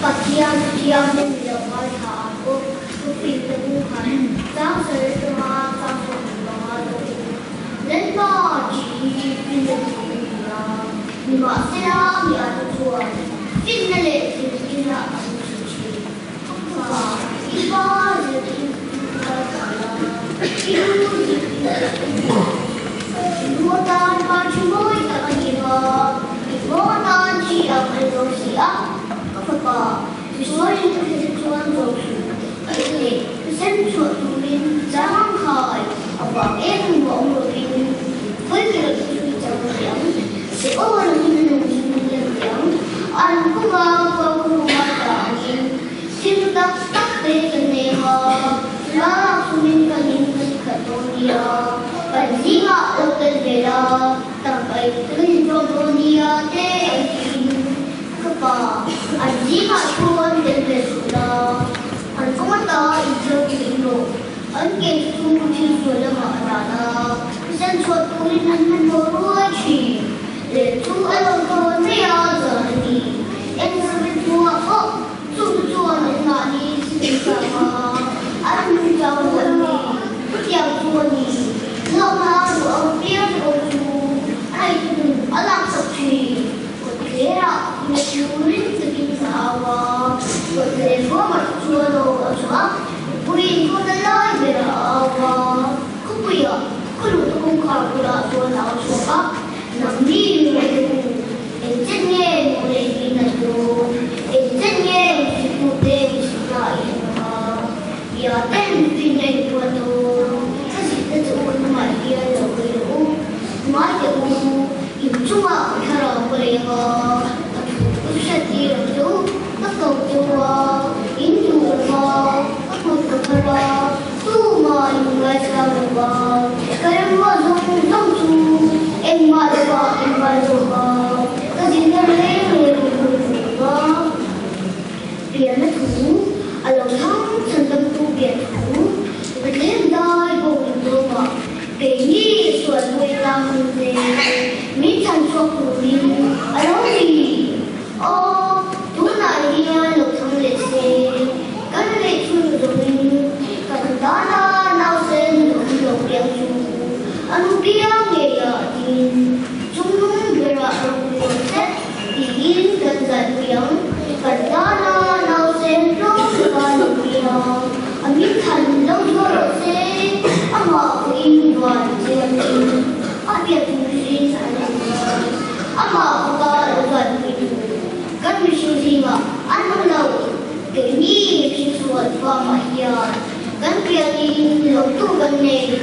Pathian thianghlim ni lo ngaithla ang u. Thufingte bu khan chang sawi atanga chang 15 zawkin Lalpa tih hi finna thu a ni a, nimahsela mi ate chuan finna leh zirtirna an hmu thin. Ka i pa zirtir ngaithla la, i nu zirtir i I nu atan pa thi mawi tak a ni a, i hmaw atan thi ang a ni dawn si a. Ka fapa, misualin ka hre chuan zawng suh, ka in leh thisen chhuah turin chang khai a vang em emaw awm lovin khawi khelh chu i chang a ti ang, se aw langin a nung chu min lem ti ang, an kawnga khual khawhawma tla angin thil tak tak te kan nei ang a, chulaiah sumin kan in kan khat dawn nia, kan zingah lo tel ve la, tangka in kan inṭawm dawn nia te an tiin. Ka pa, an zingah chuan tel ve suh la, an kawng ata inthiarfim rawh. An ke chu thil sual lamah a dan a, thisen chhuah turin an hmanhmawh ruai thin. Leh chu a lo thawn mai a, zan a ni. Eng zavin hnuah pawh chung chuan an mahni sin chang a, an nung chang lo an ni. Chutiang chu a ni. Hlauhna a duh ang piang te pawh chu a eitu a laksak thin. Kawtlerah mihring takin ka au a, kawtler ruamah chuan aw a chhuah a, mipuiin kawta lai berah a au a, khawpuiah khaw luhna kawngkhar bulah chuan a au chhuak a, Nangni mite u, engchen nge maw leh in an dawn, engchen nge mihringtute mihringna i en ang a, bia ten finna in ruat dawn, ka zilhna che u hnungah hian lo hawi rawh u, ngai teh u. In chungah ka thlarau ka leng a, ka thu ka hriat tir ang che u, ka ko che u a, in duh lo va, ka kut ka phar a, tumah in ngaithla lo va, ka remruat zawng zawng chu engmah lovah in vai zawk a, ka zirna reng reng in hawi lo va. Pianna thu, a lo thang chhandamtu pian thu, Bethlehem dai bawk in zawmah Keini sual pawih tlang hun te min chhan chhuak turin a lo ni. Aw, tunah hian lo chhang leh se, kan neih chhun zawngin kan tana nausen awm lo piang chu a nu piang ngeiah dingin chungnung berah ropui rawh se tiin kan zaipui ang. Kan tana nausen tlawm taka lo piang a min chhan lo zual rawh se. Amah pawhin van chiangin a biak turin a lo ngai. Amah bawka lo vanpui tu kan mihring zingah an awm lo. Keini mihring sual famah hian kan pianin lawmtu kan nei.